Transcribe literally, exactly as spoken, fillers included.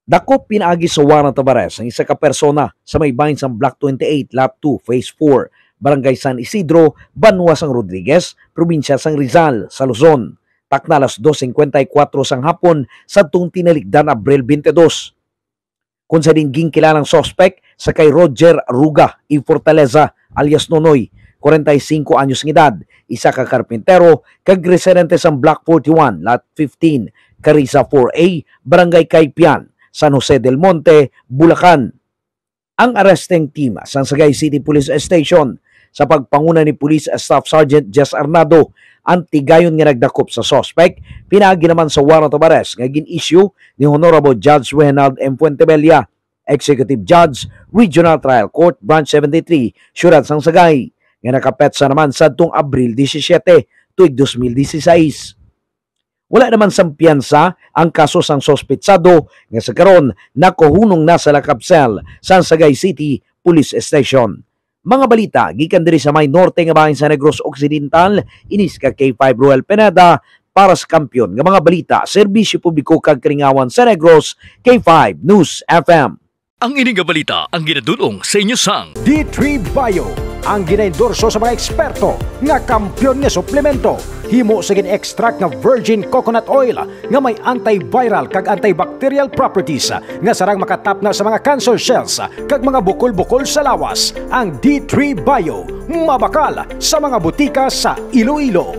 Dakop pinaagi sa warrant of arrest ang isa ka persona sa may bahin sang Block twenty-eight, Lot two, Phase four, Barangay San Isidro, Banwa sang Rodriguez, Probinsya sang Rizal, sa Luzon. Takna alas dos cincuenta y cuatro sang hapon sadtong tinalikdan, Abril twenty-two. Kung sa din ginkilalang suspek sa kay Roger Ruga y Fortaleza alias Nonoy, kwarenta y singko anyos ng edad, isa ka karpintero, kag residente sang Block forty-one, Lot fifteen, Carriza four A, Barangay Caipian, San Jose del Monte, Bulacan. Ang arresting team sang Sagay City Police Station sa pagpanguna ni Police Staff Sergeant Jess Arnado, ang tigayon nga nagdakop sa suspek, pinaagi naman sa warrant of arrest nga gin-issue ni Honorable Judge Reginald M. Fuentebella, Executive Judge, Regional Trial Court, Branch seventy-three, Siyudad sang Sagay, nga nakapetsa naman sadtong Abril disisiete, tuig dos mil dieciséis. Wala naman sang piyansa ang kaso sang suspetsado nga sa karon nakuhunong na sa lock-up cell sang Sagay City Police Station. Mga balita gikan diri sa may norte nga bahin sa Negros Occidental, inis ka K five Roel Pineda, para sa Kampiyon nga mga balita, serbisyo publiko kag kalingawan sa Negros, K five News F M. Ang ini nga balita ang ginadul-ong sa inyo sang D three Bio, ang ginaendorso sa mga eksperto nga kampiyon nga suplemento. Himo sa gin-extract nga virgin coconut oil nga may antiviral kag antibacterial properties nga sarang makatapna sa mga cancer cells kag mga bukol-bukol sa lawas. Ang D three Bio mabakal sa mga butika sa Iloilo.